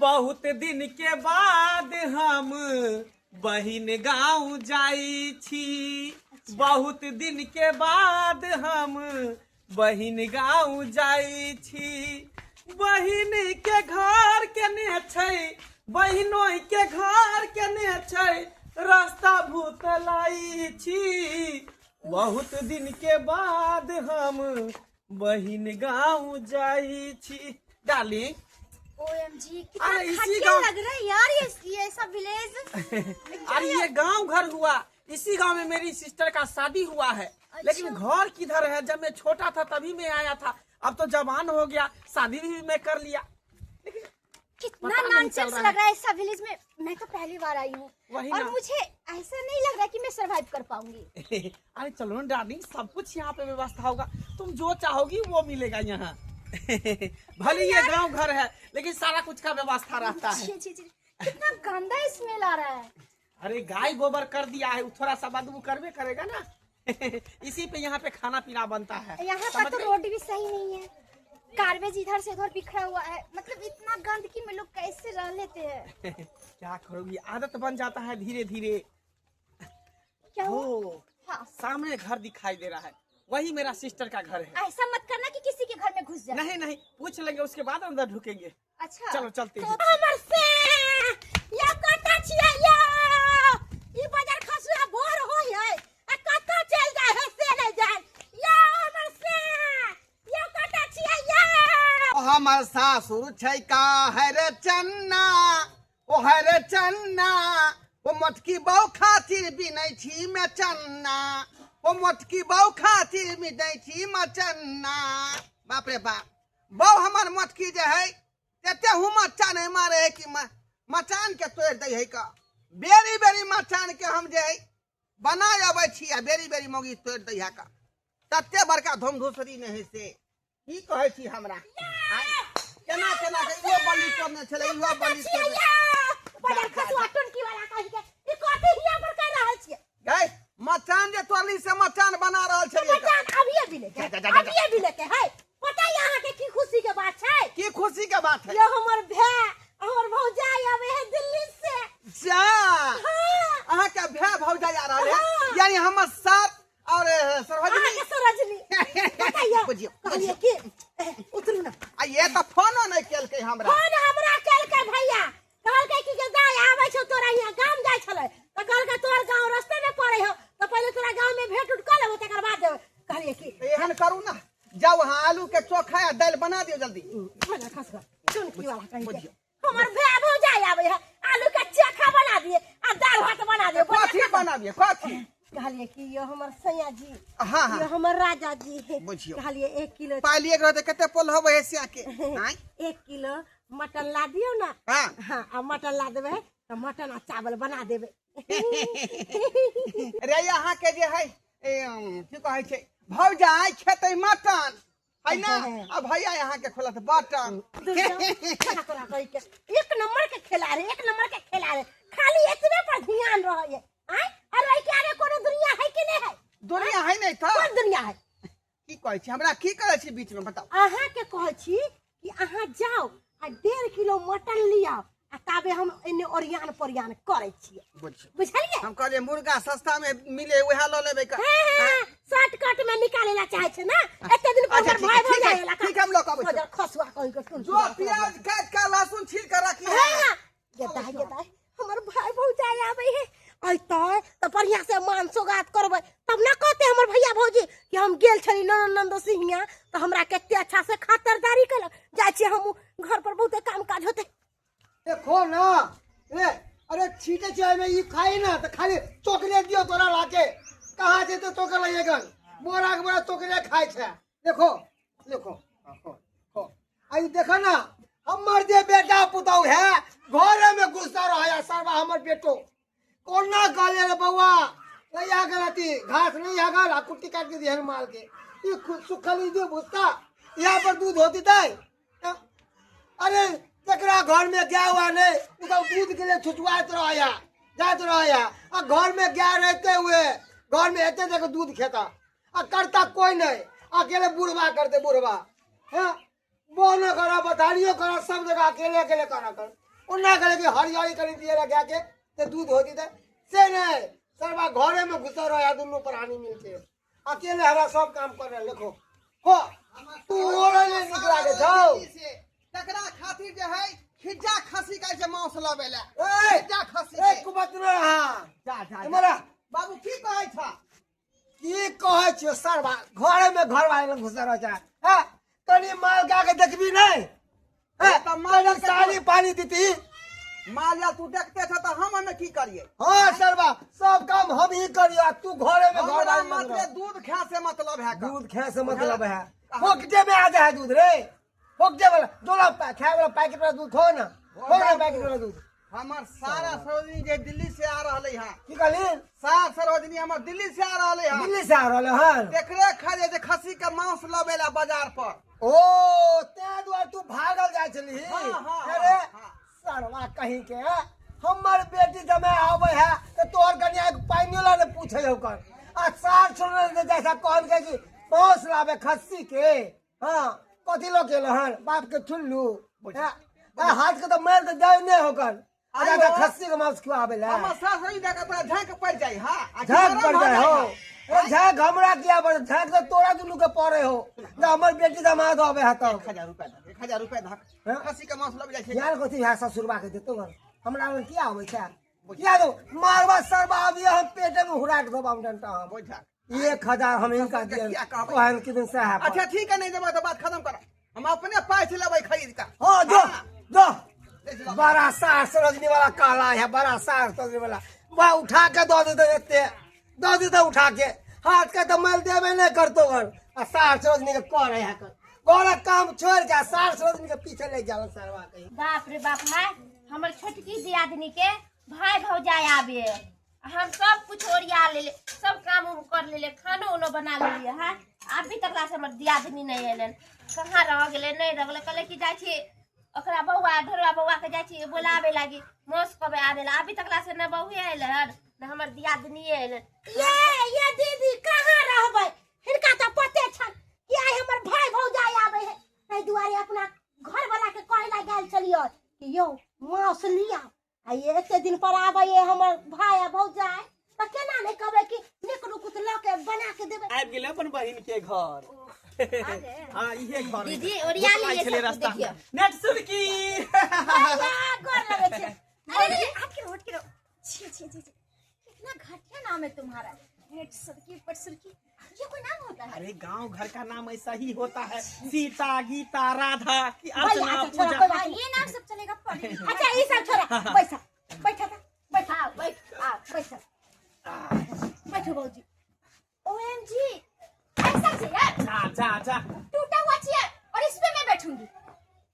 बहुत दिन के बाद हम बहिन गांव जाई छी। बहुत दिन के बाद हम बहिन गांव जाई छी। बहिन के घर केने छै, बहिनोई के घर केने छै, रास्ता भूतलाई छी। बहुत दिन के बाद हम बहिन गांव जाई छी। डार्लिंग, OMG, कितना अरे इसी खटिया गांव- लग रहा है यार, ये ऐसा विलेज। अरे ये गांव घर हुआ, इसी गांव में मेरी सिस्टर का शादी हुआ है। लेकिन घर किधर है? जब मैं छोटा था तभी मैं आया था, अब तो जवान हो गया, शादी भी मैं कर लिया। लेकिन कितना पता नहीं चल नॉनसेंस रहा लग रहा है ऐसा विलेज में। मैं तो पहली बार आई हूँ वही और ना। मुझे ऐसा नहीं लग रहा कि मैं सरवाइव कर पाऊंगी। अरे चलो ना डार्लिंग, सब कुछ यहाँ पे व्यवस्था होगा, तुम जो चाहोगी वो मिलेगा यहाँ। भले ये गांव घर है लेकिन सारा कुछ का व्यवस्था रहता है। छी, छी, छी, कितना गंदा स्मेल आ रहा है। अरे गाय गोबर कर दिया है, थोड़ा सा बदबू करबे करेगा ना। इसी पे यहाँ पे खाना पीना बनता है। यहाँ का समझ तो गए? रोड भी सही नहीं है, गार्बेज इधर से उधर बिखरा हुआ है, मतलब इतना गंदगी में लोग कैसे रह लेते हैं। क्या करोगी, आदत बन जाता है धीरे धीरे। क्या हुआ? ओ, हाँ। सामने घर दिखाई दे रहा है, वही मेरा सिस्टर का घर है। ऐसा मत करना कि किसी के घर में घुस जाए। नहीं नहीं, पूछ लेंगे उसके बाद अंदर ढुकेंगे। अच्छा। चलो चलते तो हैं। हमर से या कता छिया या ई बाजार खसुआ बोर होय है आ कता चल जाय है से नहीं जाय या हमर से या कता छिया या। ओ हमर सासुर छै का है रे चन्ना, ओ है रे चन्ना, ओ मोटकी बौ खातिर बिनै छी मे चन्ना, ओ मोटकी बौ खातिर बिनै छी मे चन्ना। बाप रे बाप, बौ हमर मोटकी जे है एते हुमा चाने मारे है कि मचान के तोड़ दै है का। बेरी बेरी मचान के हम जे है बना अबै छी आ बेरी बेरी मौगी तोड़ दै है का। तते बड़का धुमधुसरी नहि है से की कहै छी हमरा। आँय, केना केना के इहो बलि तोड़ने छलै, इहो बलि तोड़ने। बाजार खसुआ टुनकी वाला कहि के ई कथी हिया पर कर रहल छियै? गै, मचान जे तोड़ली से मचान बना रहल छलियै। मचान अभिये भी लेके, जा, जा, जा, जा। अभिये भी लेके है। पता है अहाँ के की खुशी के बात छै? की खुशी के बात है? यो हमर भाय हमर भौजाई आवे है दिल्ली से। जा। हाँ। अहाँ के भाय भौजाई आ रहल है। हाँ। यानी हमर साथ और सरोजनी। अहाँ के सरोजनी। बताइए। बुझियौ, कहलिए बुझियौ। कि, उतरू ना। आ ये तऽ फोनो नहि केलकै हमरा। फोन हमरा केलकै भैया, कहलकै कि जे दाय आबै छौ तोरा यहाँ गाम जाइ छलै, तऽ कहलकै तोहर गाँव रस्ते में पड़ै हौ, तऽ पहिले तोरा गाँव में भेंट उठ कऽ लेबौ तकर बाद जेबै। कहलिए कि एहन करू ना, जाउ अहाँ आलू के चोखा आ दालि बना दियौ जल्दी। बना खस कर, चुनकी वाला कहि के। बुझियौ। हमर भाय भौजाई आबै है, आलू के चोखा बना दिए आ दालि भात बना दिए। कथी बनाबियै, कथी? कहलिए कि यो हमर सैया जी, हाँ, हाँ। यो हमर राजा जी। बुझियौ। कहलिए 1 किलो पाली एक रहते कते पोल होबै है सिया के? आँय? 1 किलो मटन ला दियौ ना। हाँ। हाँ, आ मटन ला देबै तऽ मटन आ चावल बना देबै। रे अहाँ के जे है, की कहै छै, भौजाई खेतै मटन है ना, आ भैया यहाँ के खोलत बटन। तोरा कहि के 1 नंबर के खेला रे, 1 नंबर के खेला रे, खाली एतबे पर ध्यान रहै है। आँय? और एहि के आगे कोनो दुनिया है कि नहीं है? दुनिया है नहीं था। कोन दुनिया है? की कहै छी हमरा, की करै छी बीच में बताउ। अहाँ के कहै छी कि अहाँ जाउ आ 1.5 किलो मटन लियाउ आ ताबे हम एने ओरियान पोरियान करै छियै। बुझियौ। बुझलियै? हम कहलियै मुर्गा सस्ता में मिले उएह लऽ लेबै का। हाँ, हाँ, शॉर्टकट में निकाले ला चाहे छै ना, एते दिन पर अच्छा, हमर ठीक भाई है, ठीक भौजाई है, एला का। ठीक है, हम लऽ कऽ आबै छी। मजर खसुआ कहि के सुन, जो सुन, प्याज काटि कऽ लहसुन छील कऽ राखी। हाँ, हाँ। गेदाय, गेदाय, हमर भाई भौजाई आबै है। अइतै तऽ बढ़िया से मान सोगात करबै तब ना कहते हमर भैया भौजी कि हम गेल छली ननद नंदो सिंहिया तऽ हमरा कते अच्छा से खातरदारी केलक। जाइ छियै हम घर पर बहुते काम काज होते। देखो ना ए, अरे छीटे चाय में ई खाई ना तो खाली चॉकलेट दियो तोरा लाके, कहाँ से तो चॉकलेट लाइएगन, बोरा के बोरा चॉकलेट खाए छे। देखो देखो, हाँ, हाँ, आई देखो ना हमर जे बेटा पुतहु है घर में गुस्सा रहा है सरवा हमर बेटो कोना गाले रे बउआ नहीं आ गलती घास नहीं आ गल आ कुट्टी काट के दिहन माल के ई सुखल ई जो भुस्सा यहाँ पर दूध होती तै। अरे जकरा घर में गाय हुआ नहीं उ तो दूध के लिए छुछुआत रहा जात रहा, आ घर में गाय रहते हुए घर में एते देखो दूध खेता आ करता कोई नहीं, अकेले बुढ़वा करते बुढ़वा। हाँ बोनो करा बधारियो करा सब जगह अकेले अकेले करा कर। ओना करे कि हरियरी कनि दिए ला गाय के ते दूध होती ते से नहीं सरवा घरे में घुसल रहे दुनू प्राणी मिलके अकेले हमरा सब काम कर रहे देखो हो तू ओरे ले निक लागे छौ तकरा खातिर जे है खिज्जा खसी का जे मांस लबे ला ए खिज्जा खसी ए के। कुबत न रहा जा जा जा। हमरा बाबू की कहै छ की कहै छियो सरवा घरे में घर वाले लग घुसल रह छै हैं कनि माल गाय के देखबी नहीं हैं तऽ माल कनि सानी पानी दीती माल या तू देखते छ तऽ हम ओमे की करिए हाँ सरवा सब काम हम ही करियो आ तू घरे में घर हमरा वाले लग मात्र रह। दूध खाए से मतलब है का दूध खाए से मतलब है फोकटे में आ जाए दूध रे फोकटे वाला जोला खाए वाला पैकेट वाला दूध खाओ ना खाओ ना पैकेट वाला दूध हमर सारा सरोजनी जे दिल्ली से आ रहले है की कहली सार सरोजनी हमर दिल्ली से आ रहले है दिल्ली से आ रहल हन एकरे खाले जे खसी के मांस लबे ला बाजार पर ओ तें दुआरे तू भागल जाइ छलही हाँ, हाँ, अरे हाँ। सरवा कहीं के हमर बेटी जमे आवे है तो तोहर कनिया के पानियो ला ने पूछे ओकर आ सार छोड़ने दे जैसा कहल के कि मांस लाबे खस्सी के हाँ कथी लोग गेल हन बाप के ठुल्लू हैं? आ, हाथ के तो मार के जाय नहीं होकर आ आइयो। जाके खस्सी के मांस खुआबे ला हमर सास सरोजनी देख तोरा झांक पड़ जाई हां आ झाँक पड़ गरम जाए हो जाई अरे झाँक हमरा किया पड़े झाँक तो तोरा दुनू के पड़े हो ना हमर बेटी दमाद आवे है तब 1000 रुपया धक 1000 रुपया धक हाँ? खसी के मांस लबे जाइ छै यार कथी है ससुरबा के देतो घर हमरा लग किया आबै छै किया दो मारबा सरबा अभी हम पेटे में हुराक देब हम डंटा हम बैठा 1000 हम इनका दिए किया कहबै? कहन कि दिन सह अच्छा ठीक है नहीं देबा तो बात खत्म कर हम अपने पाई से लेबै खरीद का हां जो जो ले चलो। बड़ा सार सरोजनी वाला काला है बड़ा सार सरोजनी वाला वह उठा के दऽ देते एते दऽ देते उठा के हाथ के तो मैल देबे नहीं करतो घर आ सार सरोजनी के करे है कर घरक काम छोड़ के आ सार सरोजनी के पीछे ले जाला सरवा कहीं बाप रे बाप माय हमर छोटकी दियादनी के भाई भौजाई आबे हम सब कुछ ओरिया लेले सब काम उम कर लेले खानो उनो बना लेलिए है अभी तक से हमर दियादनी नहीं एलन कहाँ रह गेलै नहीं रह गेलै कहले कि जाइ छी ओकरा बौआ ढोरवा बौआ के जाइ छी बोलाबे लागी मौस कबे आबे ला अभी तक से न बौए एलै हन न हमर दियादनी एलन ये दीदी कहाँ रहबै हिनका तऽ पते छन कि आइ हमर भाई भौजाई आबै है ताहि दुआरे अपना घर वाला के कहे ला गेल छलियै कि यौ मांस लिया आ ये एते दिन पर आबै है हमर भाई आ भौजाई तऽ केना नहि कहबै कि नीक नुकुत लऽ के बना के देबै आबि गेलै अपन बहिन के घर हाँ इहे घर है। दीदी ओरिया भूख लागल लिए छलै सब रास्ता देखियौ। नेट सुरकी भैया गोर लगै छै अरे अरे हट के रहो, हट के रहो। छी छी छी छी। कितना घटिया नाम है तुम्हारा हेड सुर्खी पर सुर्खी ये कोई नाम होता है अरे गांव घर का नाम ऐसा ही होता है सीता गीता राधा की भैया, अर्चना अच्छा, छोड़ो, पूजा कोई बात हाँ, नहीं। ये नाम सब चलेगा पढ़े लिखे। अच्छा ई सब छोड़ा बैठा बैठा था बैठा हाँ बैठ आ बैठा बैठो भौजी OMG ऐसा चेयर जा जा जा टूटा हुआ चेयर और इस पे मैं बैठूंगी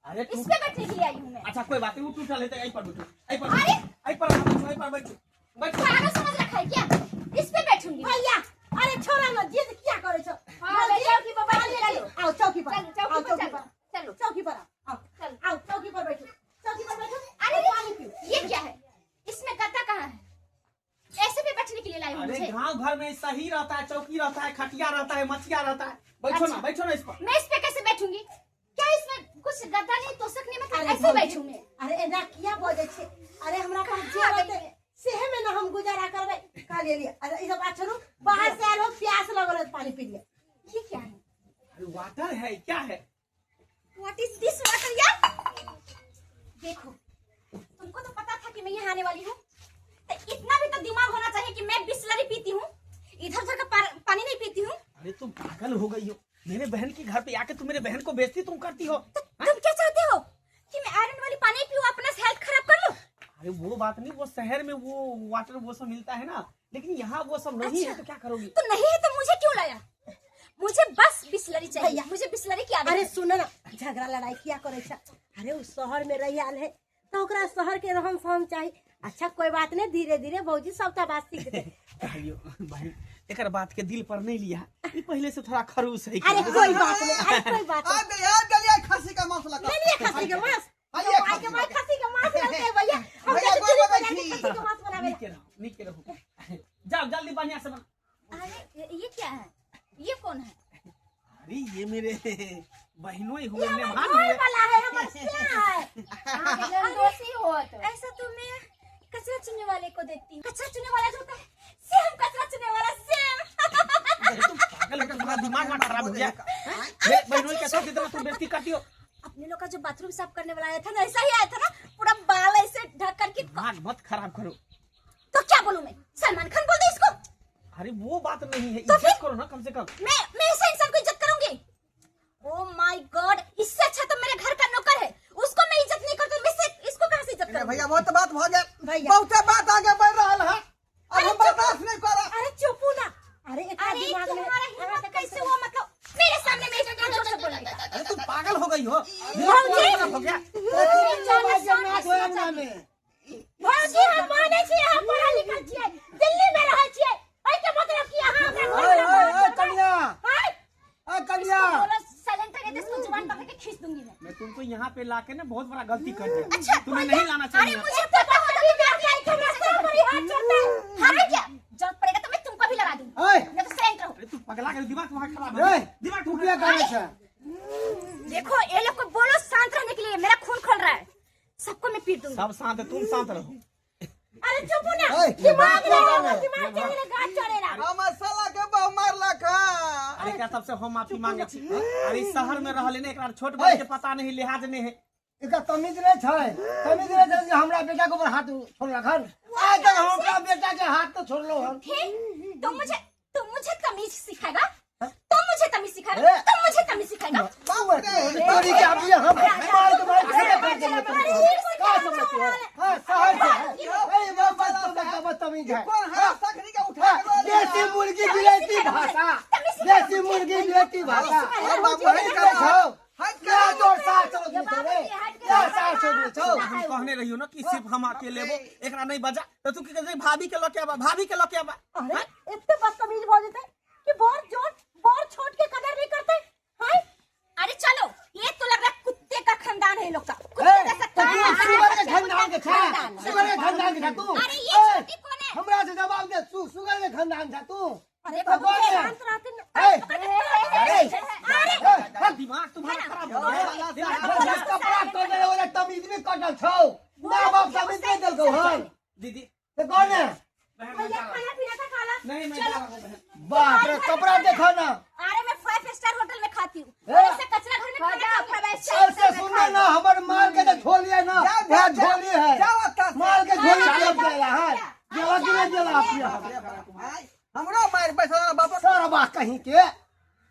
अरे इस पे बैठने के लिए आई हूँ मैं अच्छा कोई बात नहीं वो टूटल है तो ऐ पर बैठो ऐ पर अरे! ऐ पर बैठो ऐ पर बैठो बैठो पागल समझ रखा है क्या इस पे बैठूंगी भैया अरे छोड़ा ना जिद क्या करे छो हाँ, ले चौकी पर बैठो, चलो। आओ चौकी पर चलो, चौकी आओ पर चौकी चलो, पर चलो। चौकी पर आओ आओ चलो। आओ चौकी पर बैठो चौकी पर बैठो अरे पानी पियो ये क्या है इसमें गद्दा कहाँ है ऐसे पे बैठने के लिए लाई हूँ अरे मुझे गांव घर में सही रहता है चौकी रहता है खटिया रहता है मचिया रहता है बैठो ना अच्छा। बैठो ना इस पर मैं इस पे कैसे बैठूंगी क्या इसमें कुछ गद्दा नहीं तोशक नहीं मतलब अरे ऐसे भौजी, बैठूं मैं अरे एना किया बजै छै अरे हमरा पास जे कहाँ रहतै गई? सेहे में ना हम गुजारा करबै का ले लिया अरे ई सब बात छोड़ू बाहर से आयल हो प्यास लगल है तो पानी पी लिया ये क्या है अरे वाटर है क्या है what is this water यार देखो तुमको तो पता था कि मैं यहाँ आने वाली हूँ तो इतना भी तो दिमाग होना चाहिए कि मैं बिस्लरी पीती हूँ इधर उधर का पानी नहीं पीती हूँ अरे तुम पागल हो गई हो मेरे बहन के घर पे आके तुम मेरे बहन को बेइज्जती तुम करती हो तो तुम क्या चाहते हो कि मैं आयरन वाली पानी पीऊँ अपना हेल्थ खराब कर लूँ अरे वो बात नहीं वो शहर में वो वाटर वो सब मिलता है ना लेकिन यहाँ वो सब नहीं है अच्छा। तो क्या करोगी तो नहीं है तो मुझे क्यों लाया मुझे बस बिस्लरी चाहिए भैया। मुझे बिस्लरी की आदत अरे है। सुन ना झगड़ा लड़ाई किया करे छै अरे उ शहर में रही आयल है तो ओकरा शहर के रहन सहन चाही अच्छा कोई बात नहीं धीरे धीरे भौजी सबटा बात सीख जेतै कहलियो बहन एकर बात के दिल पर नहीं लिया ई पहले से थोड़ा खड़ूस है अरे कोई बात नहीं अरे कोई बात आ नहीं दे आ गलिया खसी का मांस लगा ले लिए खस्सी के मांस आइए आई के खस्सी माय खस्सी के मांस लेते भैया हम भैया, जाके गोर चूल्ही पर लगै जाके छी। खस्सी के मांस बनावे नीके रहो नीके रहो जाओ जल्दी बढ़िया से बना अरे ये क्या है ये कौन है अरे ये मेरे बहनों ही हुए ये मेहमान हमर घर हुए वाला है हमर सिया है अहाँके ननदोसी होत को देखती हूँ। कचरा चुने वाला जो होता है, सेम कचरा चुने वाला सेम। तुम पागल हो, तुम्हारा दिमाग ना खराब हो गया। बहनोई के साथ इतना तुम बेइज्जती करती हो। अपने लोग का जो बाथरूम साफ करने वाला आया था ना, ऐसा ही आया था ना, पूरा बाल ऐसे ढक करके। दिमाग मत खराब करो। तो क्या बोलूं मैं, सलमान खान बोल दे इसको? अरे वो बात नहीं है, तो इज्जत करो ना कम से कम। मैं ऐसे इंसान को इज्जत करूंगी? ओ my God, इससे अच्छा तो मेरे घर का नौकर है, उसको मैं इज्जत नहीं करती, मैं इसको कहां से इज्जत करूं? भैया बहुत बात हो गया, बहुत बात आगे बढ़ रहा है, अब हम बर्दाश्त नहीं कर रहा। अरे चुप हो ना। अरे इतना दिमाग में तुम्हारा हिम्मत कैसे हुआ, मतलब मेरे सामने मेरे जोर से बोलने का? अरे तुम पागल हो गई हो। हो गया भौजी, हम माने छी हम पढ़ल लिखल छियै, दिल्ली में रहै छियै, एहि के मतलब कि अहाँ हमरा घर में ओए कन्या, ओए कन्या, बोलो साइलेंट रहिए, इसको जुबान पकड़ के खींच दूंगी मैं। मैं तुमको यहाँ पे लाके ना बहुत बड़ा गलती कर दिया। अच्छा तुम्हें नहीं लाना चाहिए। अरे मुझे पता होता कि मैं आई के रास्ते पर ही हाथ चलता है। हां क्या जरूरत पड़ेगा तो मैं तुमको भी लगा दूंगी। मैं तो साइलेंट रहो। अरे तू पगला के दिमाग तुम्हारा खराब है, दिमाग तू क्या कर रहा है? देखो ये लोग को बोलो शांत रहने के लिए, मेरा खून खोल रहा है, सबको मैं पीट दूंगी। सब शांत है, तुम शांत रहो। अरे चुप हो ना, दिमाग नहीं, दिमाग चलेगा, गाज चलेगा। हम साला के बहु मारलक। अरे क्या सबसे हम माफी मांगे छी। अरे शहर में रहले ने एकरा छोट बड़ के पता नहीं, लिहाज नहीं है। एकरा तमीज नहीं छै, तमीज नहीं छै जे हमरा बेटा के ऊपर हाथ छोड़लक हन। आज तक हम अपना बेटा के हाथ तो छोड़लो हन। तुम मुझे तमीज सिखाएगा? तुम मुझे तमीज सिखाएगा? तुम मुझे तमीज सिखाएगा? तोरी के अभी हम मार के भाई छेड़े कर देंगे। का समझती हो? हां शहर से है। ए बात बदतमीज है। कौन है सखरी के उठा के देसी मुर्गी बिलेती भाषा, देसी मुर्गी बिलेती भाषा। बाबू हट कर, हट कर, तोर साथ चलो रे, या साथ चलो छौ। हम कहने रहियो ना कि सिर्फ हम अकेले लेबो, एकरा नहीं बजा तो तू की कहै भाभी के लके आबा, भाभी के लके आबा। अरे इतने बदतमीज भ जेतै कि बहुत जोर बहुत छोट के कदर नहीं करते हैं। अरे चलो, ये तो लग रहा है कुत्ते का खानदान है लोग का, कुत्ते का खानदान सुगर के खानदान के छा, सुगर के खानदान के छा तू। अरे ये छोटी कौन है? हमरा से जवाब दे, तू सुगर के खानदान छा तू। अरे बाबू शांत रहते ना। अरे अरे दिमाग तुम्हारा खराब हो गया। कपड़ा कटल ओला तमीज में कटल छौ, मां बाप तमीज नहीं देलकौ हन। दीदी ते कौन है? भैया खाना पीना था खाला नहीं मैं जा रहा हूं। बाप रे कपड़ा देखो ना। अरे मैं 5 स्टार होटल में खाती हूँ, ऐसे कचरा घर में खाना खाऊंगा। ऐसे सुनना ना, हमर माल के तो झोली है ना, वह झोली है, माल के झोली के देला है, देला के नहीं देला आप यहाँ। हमरो मार पैसा बाप सरबा कहीं के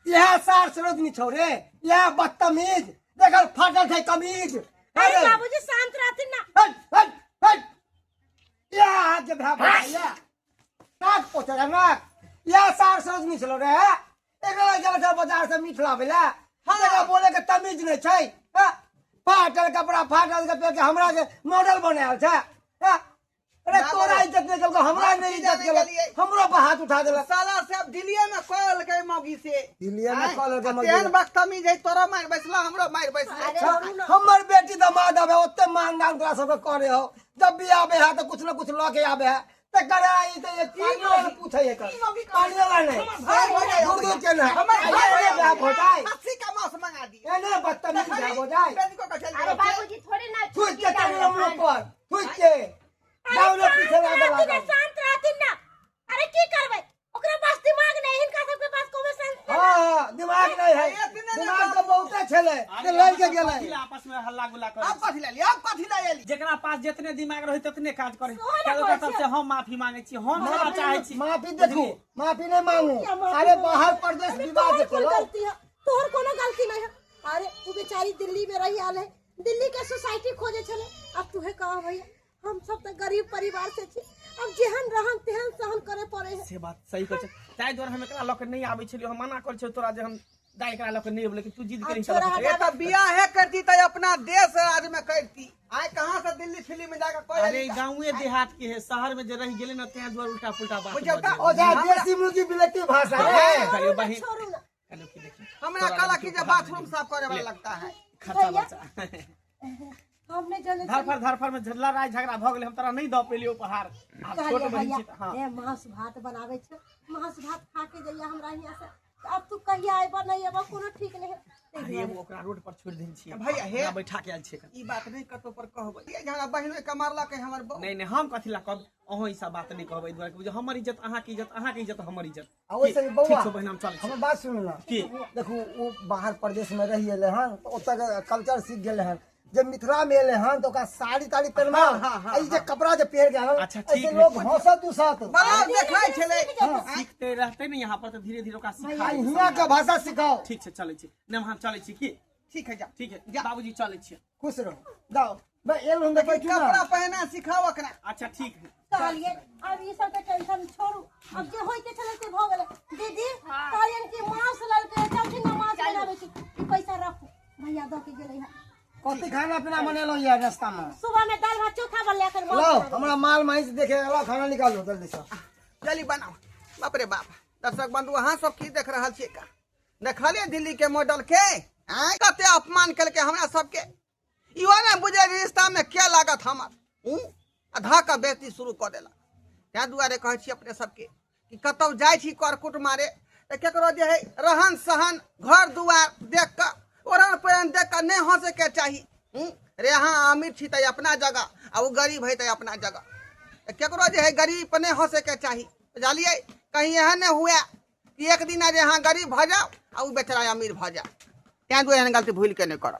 यह सार सरोजनी छोरे, यह बदतमीज देखल फाटल है कमीज। अरे बाबूजी शांत रहते ना। हट हट हट, यह हाथ जब है यह नाक पोछे नाक, यह सार सरोजनी छलो रे, एकरा गेल छल बाजार से मीठ लाबै ला, एकरा बोले के तमीज नहीं छै। फाटल कपड़ा फाटल के पेट के हमरा के मॉडल बनायल छै। अरे तोरा इज्जत नहीं केलको, हमरा नहीं इज्जत केलक, हमरो पर हाथ उठा देलक साला से। अब दिल्ली में कॉल के मौगी से, दिल्ली में कॉल के मौगी तेहन बदतमीज है, तोरा मार बैसला हमरो मार बैसला। हमर बेटी दमाद आबे ओते मानदान तोरा सबके करे हो, जब भी आबे है तो कुछ न कुछ लऽ के आबे है, ते करे आई ते एक पानी वाला पूछे है कर पानी वाला नहीं दूर दूर के ना हमर भाई हो जाए 80 का मांस मंगा दी एने बदतमीज हो जाए। अरे बाबूजी थोड़े ना थूक के चल हम लोग पर थूक के जाओ पीछे लागल। शांत रहथिन ना। अरे की करबै, ओकरा पास दिमाग नहीं, हिनका सबके पास कॉमन सेंस नहीं। हां दिमाग नहीं है, दिमाग तो बहुत छले ते लड़ के गेलै आपस में हल्ला गुल्ला कर। अब कथि ले, अब कथि ले आली? जेकरा पास जितने दिमाग रही ततने काज करे। ओकरा सबसे हम माफी मांगे छी, हम क्षमा चाहे छी। माफी देखू, माफी नहीं मांगू। अरे बाहर परदेश विवाह के गलती है, तोहर कोनो गलती नहीं है। अरे उ बेचारी दिल्ली में रही आल है, दिल्ली के सोसाइटी खोजे छले। अब तुहे कह भैया, हम सब तो गरीब परिवार से छी, अब जेहन रहन तेहन सहन करे पड़े है। से बात सही कहै छै, ताहि दुआरे हम एकरा लऽ के नहीं आबै छलियै। हम मना करै छियै तोरा जे हम दाइ एकरा लऽ के नहीं आबै, लेकिन तू जिद करी छोड़ा। ए त बियाह है करती त अपना देश राज्य में करती, आय कहां से दिल्ली फिल्म में जाकर कोई। अरे गांवे देहात के है, शहर में जे रह गेले ना तें दुआरे उल्टा पुल्टा बात। बुझौ त ओ जा देसी मुर्गी बिलती भाषा है। कहियो बहिन, कहियो की देखी हमरा कहला कि जे बाथरूम साफ करे वाला लगता है खर्चा बचा। हमने जाने धरफर धरफर में लड़ाई झगड़ा भ गेलै, हम तोरा नहीं दऽ पेलियो उपहार। आब छोट बहिन छी। हां ए मांस भात बनाबै छै, मांस भात खा के जइया हमरा हियां से अब तू कहिया अयबा नहीं अयबा कोनो ठीक नहीं है। अरे एगो ओकरा रोड पर छोड़ देने छियै। भैया, हे। ओकरा बैठा के आयल छियै एखन। ई बात नहीं कतौ पर कहबै। ये हमरा बहिनो के मारलक है हमर बहू। नहीं नहीं, हम कथी ला कहब, अहाँ ई सब बात नहीं कहबै, एहि दुआरे कि हमर इज्जत अहाँके इज्जत, अहाँके इज्जत हमर इज्जत। आ ओहिसँ ठीक बौआ, छौ बहिन, हम चलै छी। हमर बात सुनू ना। की? देखू ओ बाहर प्रदेश में रहि एलै हन तऽ ओतऽ के कल्चर सीख गेलै हन। जब मिथिला में एलै हन तऽ ओकरा साड़ी ताड़ी पहनबा, हाँ, हाँ, आ ई जे कपड़ा जे पहिर के आनल, अच्छा, ठीक ऐसे है। लोग हंसत उसत। बड़ा देखै छलै। सीखते रहते ने यहाँ पर तऽ धीरे धीरे ओकरा सिखा आ हियाँ के भाषा सिखाओ। ठीक छै, चलै छी। नहि, हम चलै छी की? ठीक है, जा। ठीक है बाबूजी, चलै छी। खुश रहो, जाओ। मैं एल हूँ देखै छी ना। कपड़ा पहना सिखाओ ओकरा। अच्छा ठीक है। कहलिए अब ई सब के टेंशन छोड़ू, अब जे होय के छलै से भऽ गेलै। दीदी कहलियन कि मांस ललकै, चलथिन ना मांस बनाबै छी। ई पैसा रखू, भैया दऽ के गेलै हन। कथी खाना पीना बनेलहुँ यार नाश्ता में? सुबह में दाल भात चोखा बनलै, एखन मांस लाओ बनाबै। हमरा माल महिष देखे, लाओ खाना निकालो जल्दी से। चली बनाओ। बाप रे बाप, दर्शक बंधु अहाँ सब की देख रहल छियै का? देखलियै दिल्ली के मॉडल के? आँय, कते अपमान केलकै हमरा सबके। इहो ने बुझे रिश्ता में के लागत हमर, आ धऽ कऽ बेइज्जती शुरू कऽ देलक। ताहि दुआरे कहै छी अपने सबके कि कतौ जाइ छी करकुट मारे तऽ केकरो जे है रहन सहन घर दुआर देख कऽ, ओढ़न पहिरन देख कऽ नहि हँसैके चाही। रे अहाँ अमीर छी तऽ अपना जगह, आ ओ गरीब है तऽ अपना जगह। तऽ केकरो जे है गरीब पर नहि हँसैके चाही, बुझलियै? कहीं एहन नहि हुए कि एक दिना जे अहाँ गरीब भऽ जाउ आ ओ बेचारा अमीर भऽ जाए। ताहि दुआरे एहन गलती भूलि कऽ नहि करब।